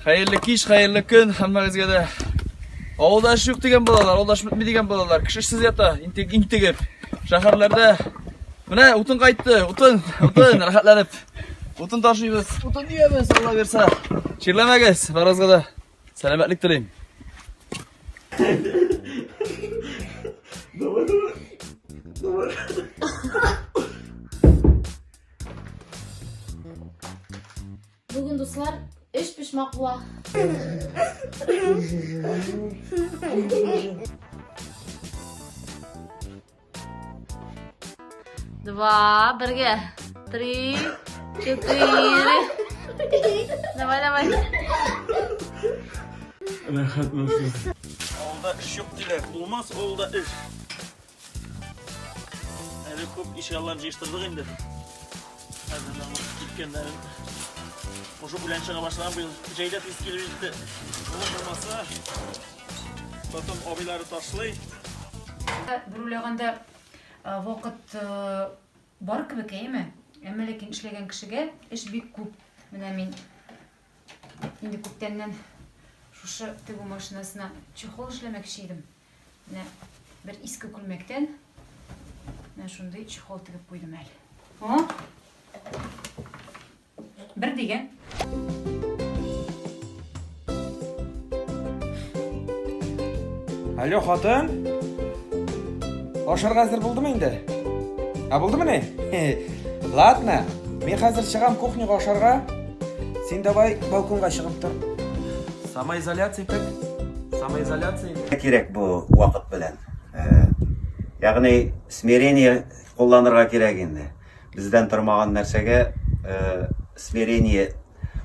Хәерле кич, хәерле көн һәммәгезгә дә. Авылда эш юк дигән балалар, авылда эш бетми дигән балалар. Кеше эшсез ята, интек, интегеп. Шәһәрләрдә менә утын кайтты, утын, утын, рәхәтләнеп. Утын ташыйбыз, утын иябез, Алла бирсә. Чирләмәгез, барыгызга да сәламәтлек телим. Давай, давай. Давай. Бүген, дуслар, эш почмак була. Два, бергә. Три, четыре. Давай, давай. Рәхәт булсын. Авылда эш юк диләр. Булмас авылда эш. Әле күп ишегалларын җыештырдык инде. Хәзер киткәннәрен кушып белән чыга башлаган быел. Җәйдә тиз килеп җитте. Болын булмаса, потом абыйлары ташлый. Бер уйлаганда, вакыт бар кебек, әйеме? Әмма ләкин эшләгән кешегә эш бик күп. Менә мин инде күптәннән шушы тегү машинасына чехол эшләмәкче идем. Менә бер иске күлмәктән менә шундый чехол тегеп куйдым әле. О! Бер дигән. Алло, хатын. Ашарга әзер булдымы инде? Ә булдымы ни? Ладно, мин хәзер чыгам кухняга ашарга. Син давай балконга чыгып тор. Самоизоляция итек. Самоизоляция инде. Кирәк бу вакыт белән. Э, ягъни смирение кулланырга кирәк инде. Бездән тормаган нәрсәгә э, смирение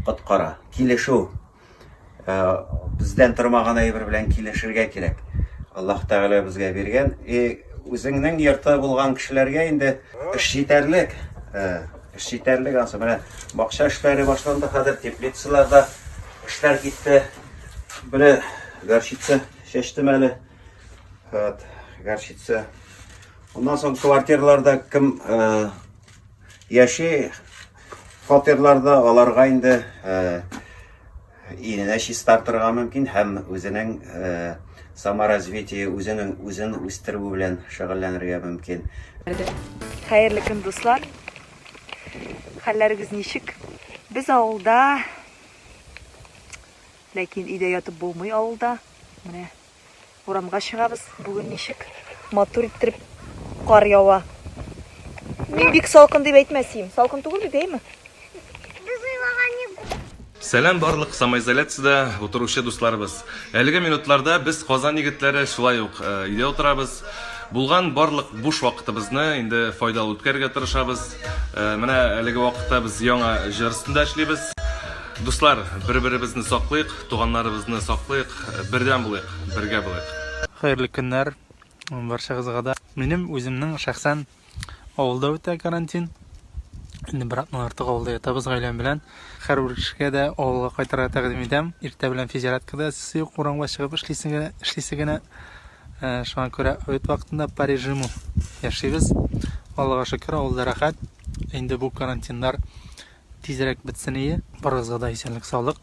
коткара. Килешү. Э, бездән тормаган әйбер белән килешергә кирәк. Аллаһ Тәгалә безгә биргән. И үзеңнең йорты булган кешеләргә инде эш җитәрлек. Э, эш җитәрлек ансы. Менә бакча эшләре башланды хәзер, теплицаларда эшләр китте. Менә горчица чәчтем әле. Вот, горчица. Аннан соң квартираларда кем э, яши, фатирларда аларга инде э, иненә чистартырга мөмкин һәм үзенең э, саморазвитие, үзенең үзен үстерү белән шөгыльләнергә мөмкин. Хәерле көн, дуслар! Хәлләрегез ничек? Без авылда, ләкин өйдә ятып булмый авылда. Менә Урамга чыгабыз. Бүген ничек матур иттереп кар ява. Мин бик салкын дип әйтмәс идем. Салкын түгел бит, әйме? Сәлам барлык самоизоляциядә утыручы дусларыбыз. Әлеге минутларда без Казан егетләре шулай ук э, өйдә утырабыз. Булган барлык буш вакытыбызны инде файдалы үткәрергә тырышабыз. Э, менә әлеге вакытта без яңа җыр өстендә эшлибез. Дуслар, бер-беребезне саклыйк, туганнарыбызны саклыйк, бердәм булыйк, бергә булыйк. Хәерле көннәр барчагызга да. Минем үземнең шәхсән авылда үтә карантин. Инде бер атнадан артык авылда ятабыз гаиләм белән. Һәрбер кешегә дә авылга кайтырга тәкъдим итәм. Иртә белән физзарядка да ясыйсы юк, урамга чыгып эшлисе генә, эшлисе генә. Э, шуңа күрә обед вакытында по режиму яшибез. Аллага шөкер, авылда рәхәт. Инде бу карантиннар Тизрәк бетсен ие. Барыгызга да исәнлек саулык,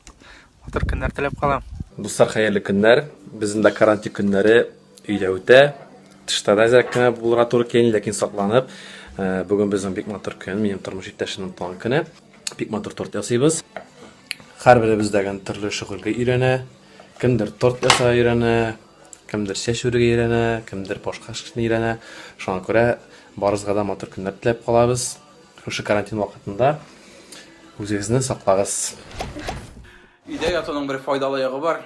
матур көннәр теләп калам. Дуслар, хәерле көннәр. Безнең дә карантин көннәре өйдә үтә. Тышта да әзрәк кенә булырга туры килә, ләкин сакланып. Э, бүген безнең бик матур көн, минем тормыш иптәшемнең туган көне. Бик матур торт ясыйбыз. Һәрберебез дә төрле шөгыльгә өйрәнә. Кемдер торт ясарга өйрәнә, кемдер чәч үрергә өйрәнә, кемдер башка эшне өйрәнә. Шуңа күрә барыгызга да матур көннәр теләп калабыз. Шушы карантин вакытында үзегезне саклагыз. Өйдә ятуның бер файдалы ягы бар.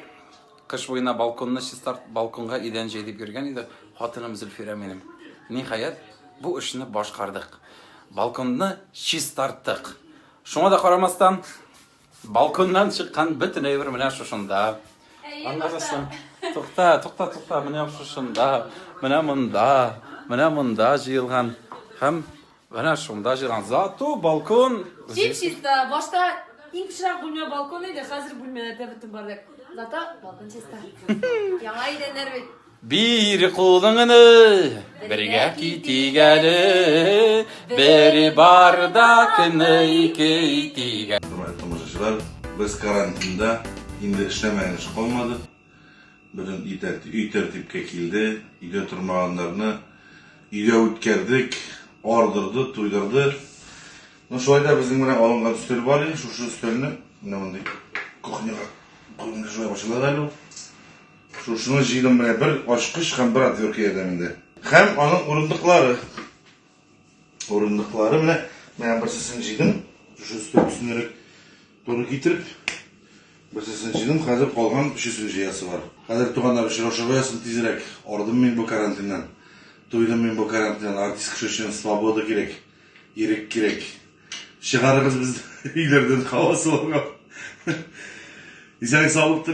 Кыш буена балконны чистарт, балконга идән җәй дип йөргән иде хатыным Зөлфирә минем. Ниһаять, бу эшне башкардык. Балконны чистарттык. Шуңа да карамастан, Балконнан чыккан бөтен әйбер менә шушында. Аннары соң, тукта, тукта, тукта, менә шушында, менә монда, менә монда җыелган һәм менә шунда җыелган. Зато балкон Чип-чиста. Башта иң пычрак бүлмә балкон иде, хәзер бүлмәләрдә бөтен бардак. Зато балкон чиста. Яңа идәннәр бит. Бир кулыңны, бергә китик әле, бер бардакны ике итик. Хөрмәтле тамашачылар, без карантинда. Инде эшләмәгән эш калмады. Бөтен өй тәртип, өй тәртипкә килде. Өйдә тормаганнарны өйдә үткәрдек. Ардырды, туйдырды. Ну, шулай да безнең менә алынган өстәл бар инде, шушы өстәлне менә мондый кухняга куйганда шулай ачыла да әле ул. Шушыны җыйдым менә бер ачкыч һәм бер отвертка ярдәмендә. Һәм аның урындыклары. Урындыклары менә менә берсесен җыйдым. Шушы өстәл өстенәрәк туры китереп, берсесен җыйдым, хәзер калган өчесен җыясы бар. Хәзер туганнар очрашырга язсын тизрәк. Ардым мин бу карантиннан. Туйдым мин бу карантиннан. Артист кеше өчен свобода кирәк, ирек кирәк. Чыгарыгыз безне өйләрдән һава суларга. Исәнлек саулык телим.